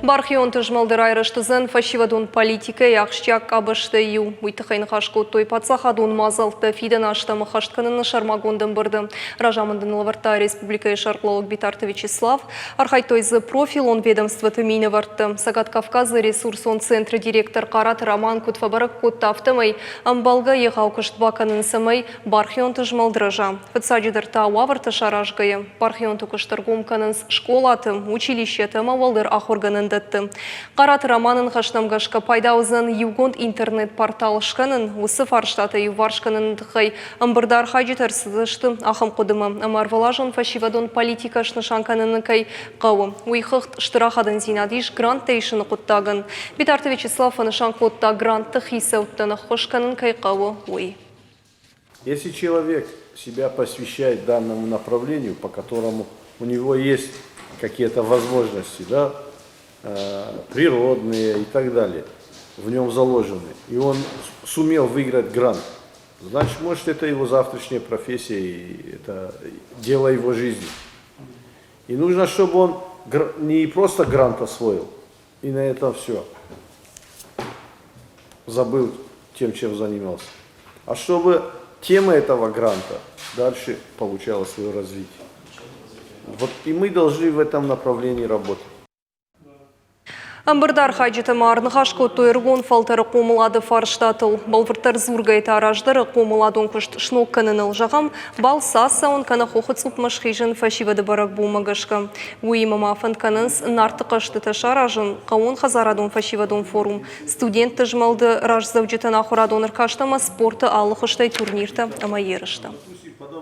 Бархионты змӕлды райрӕзт уыдзӕн фӕсивӕдон политикӕйы ахсджиаг къабӕзтӕй иу. Уый тыххӕй ныхас кодтой паддзахадон мадзӕлттӕ фидӕн азтӕм ӕххӕст кӕныны сӕрмагонд ӕмбырды. Разамынд ын лӕвӕрдта республикӕйы сӕргълӕууӕг Битарты Вячеслав. Архайдтой дзы профилон ведомствоты минӕвӕрттӕ. Цӕгат Кавказы ресурсон центры директор Хъараты Роман куыд фӕбӕрӕг кодта, афтӕмӕй ӕмбӕлгӕ егъау куыст бакӕнын, цӕмӕй бархионты змӕлд рӕза. Фыццаджыдӕр та уавӕртӕ саразгӕйӕ, бархионты куыст ӕргом кӕнынц скъолаты, училищеты ӕмӕ уӕлдӕр ахуыргӕнӕндӕтты. Хъараты Романы ныхӕстӕм гӕсгӕ пайда уыдзӕн иугонд интернет-портал скӕнын, уыцы фарстатӕ иуварс кӕныны тыххӕй ӕмбырды архайджытӕ ӕрцыдысты ахӕм хъуыдымӕ, ӕмӕ ӕрвылазон фӕсивӕдон политикӕ снысан кӕныны кӕй хъӕуы. Уый хыгъд стыр ахадындзинад ис гранттӕ исыны хъуыддагӕн. Битарты Вячеслав фӕнысан кодта, грантты хицӕуттӕн ӕххуыс кӕнын кӕй хъӕуы, уый. Если человек себя посвящает данному направлению, по которому у него есть какие-то возможности, да, природные и так далее, в нем заложены, и он сумел выиграть грант, значит, может, это его завтрашняя профессия, и это дело его жизни. И нужно, чтобы он не просто грант освоил, и на этом все, забыл тем, чем занимался, а чтобы тема этого гранта дальше получала свое развитие. Вот и мы должны в этом направлении работать. Ӕмбырды архайджытӕ ма ӕрныхас кодтой ӕрыгон фӕлтӕры хъомылады фарстатыл. Бӕлвырддӕр дзургӕйӕ та раздӕры хъомыладон куыст сног кӕныныл, зӕгъӕм, балц ацӕуын кӕнӕ хохы цъупмӕ схизын фӕсивӕды бӕрӕгбонмӕ гӕсгӕ. Уыимӕ ма фӕнд кӕнынц Нарты хъӕзтытӕ саразын, хъӕууонхӕдзарадон фӕсивӕдон форум, студентты змӕлды раздзӕуджытӕн ахуырадон ӕркаст ӕмӕ спорты алы хуызтӕй турниртӕ ӕмӕ ерыстӕ.